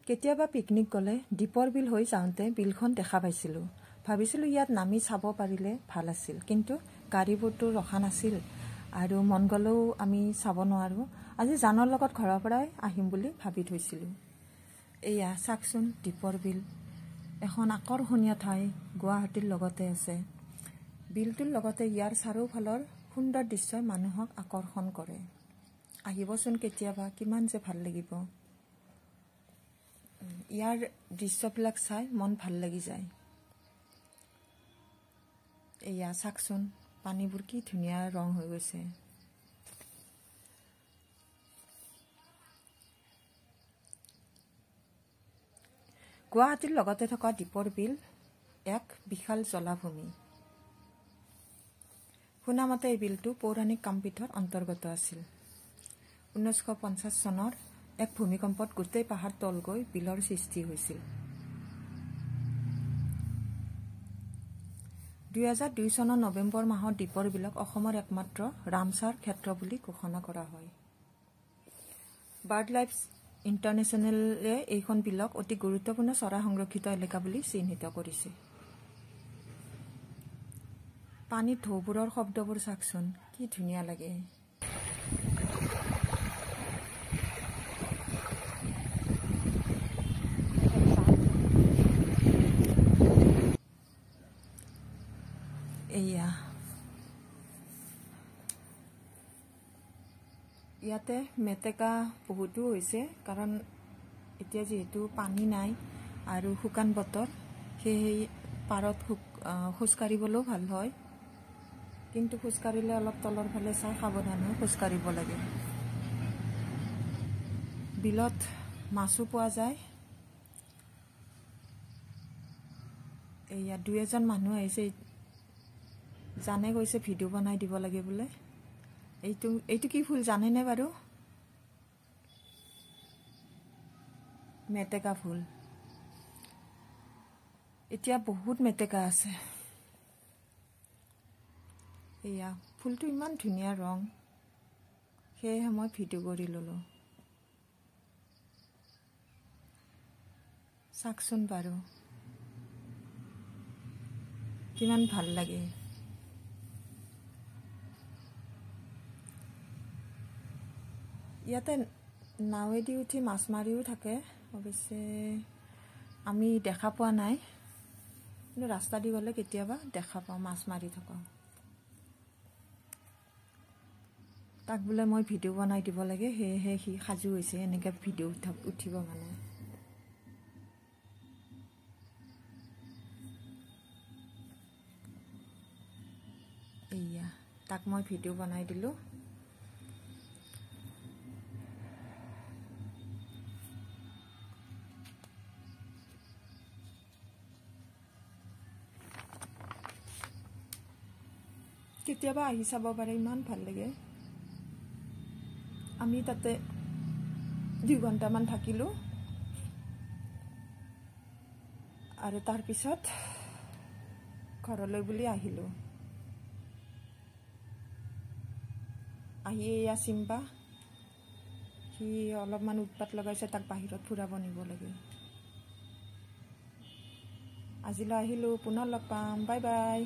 কেতিয়াবা পিকনিক গ'লে দীপৰ বিল হৈ যাওঁতে বিলখন দেখা পাইছিলোঁ। ভাবিছিলোঁ ইয়াত নামি চাব পাৰিলে ভাল আছিল, কিন্তু গাড়ীবোৰতো ৰখা নাছিল আৰু মন গ'লেও আমি চাব নোৱাৰোঁ। আজি জানৰ লগত ঘৰৰ পৰাই আহিম বুলি ভাবি থৈছিলোঁ। এয়া চাওকচোন দীপৰ বিল, এখন আকৰ্ষণীয় ঠাই, গুৱাহাটীৰ লগতে আছে। বিলটোৰ লগতে ইয়াৰ চাৰিওফালৰ সুন্দৰ দৃশ্যই মানুহক আকৰ্ষণ কৰে। আহিবচোন কেতিয়াবা, কিমান যে ভাল লাগিব। ইয়াৰ দৃশ্যবিলাক চাই মন ভাল লাগি যায়। এয়া চাওকচোন পানীবোৰ কি ধুনীয়া ৰং হৈ গৈছে। গুৱাহাটীৰ লগতে থকা দীপৰ বিল এক বিশাল জলাভূমি। শুনামতে এই বিলটো পৌৰাণিক কামপীঠৰ অন্তৰ্গত আছিল। 1950 চনৰ এক ভূমিকম্পত গোটেই পাহাৰ তল গৈ বিলৰ সৃষ্টি হৈছিল। 2002 চনৰ নৱেম্বৰ মাহত দীপৰ বিলক অসমৰ একমাত্ৰ ৰামচাৰ ক্ষেত্ৰ বুলি ঘোষণা কৰা হয়। বাৰ্ড লাইফ ইণ্টাৰনেশ্যনেলে এইখন বিলক অতি গুৰুত্বপূৰ্ণ চৰাই সংৰক্ষিত এলেকা বুলি চিহ্নিত কৰিছে। পানীত ঢৌবোৰৰ শব্দবোৰ চাওকচোন, কি ধুনীয়া লাগে। এয়া ইয়াতে মেটেকা বহুতো হৈছে, কাৰণ এতিয়া যিহেতু পানী নাই আৰু শুকান বতৰ, সেয়েহে পাৰত খোজকাঢ়িবলৈও ভাল হয়। কিন্তু খোজকাঢ়িলে অলপ তলৰ ফালে চাই সাৱধান হৈ খোজকাঢ়িব লাগে। বিলত মাছো পোৱা যায়। এয়া দুই এজন মানুহ আহিছে, জানে গৈছে ভিডিঅ' বনাই দিব লাগে বোলে। এইটো এইটো কি ফুল জানেনে বাৰু? মেটেকা ফুল। এতিয়া বহুত মেটেকা আছে। এয়া ফুলটো ইমান ধুনীয়া ৰং, সেয়েহে মই ভিডিঅ' কৰি ল'লোঁ। চাওকচোন বাৰু কিমান ভাল লাগে। ইয়াতে নাৱেদি উঠি মাছ মাৰিও থাকে, অৱশ্যে আমি দেখা পোৱা নাই, কিন্তু ৰাস্তা দি গ'লে কেতিয়াবা দেখা পাওঁ মাছ মাৰি থকা। তাক বোলে মই ভিডিঅ' বনাই দিব লাগে, সেয়েহে সি সাজু হৈছে এনেকৈ ভিডিঅ' উঠিব মানে। এয়া তাক মই ভিডিঅ' বনাই দিলোঁ। কেতিয়াবা আহি চাব পাৰে, ইমান ভাল লাগে। আমি তাতে 2 ঘণ্টামান থাকিলোঁ আৰু তাৰপিছত ঘৰলৈ বুলি আহিলোঁ। আহি এয়া চিম্বা, সি অলপমান উৎপাত লগাইছে, তাক বাহিৰত ফুৰাব নিব লাগে। আজিলৈ আহিলোঁ, পুনৰ লগ পাম, বাই বাই।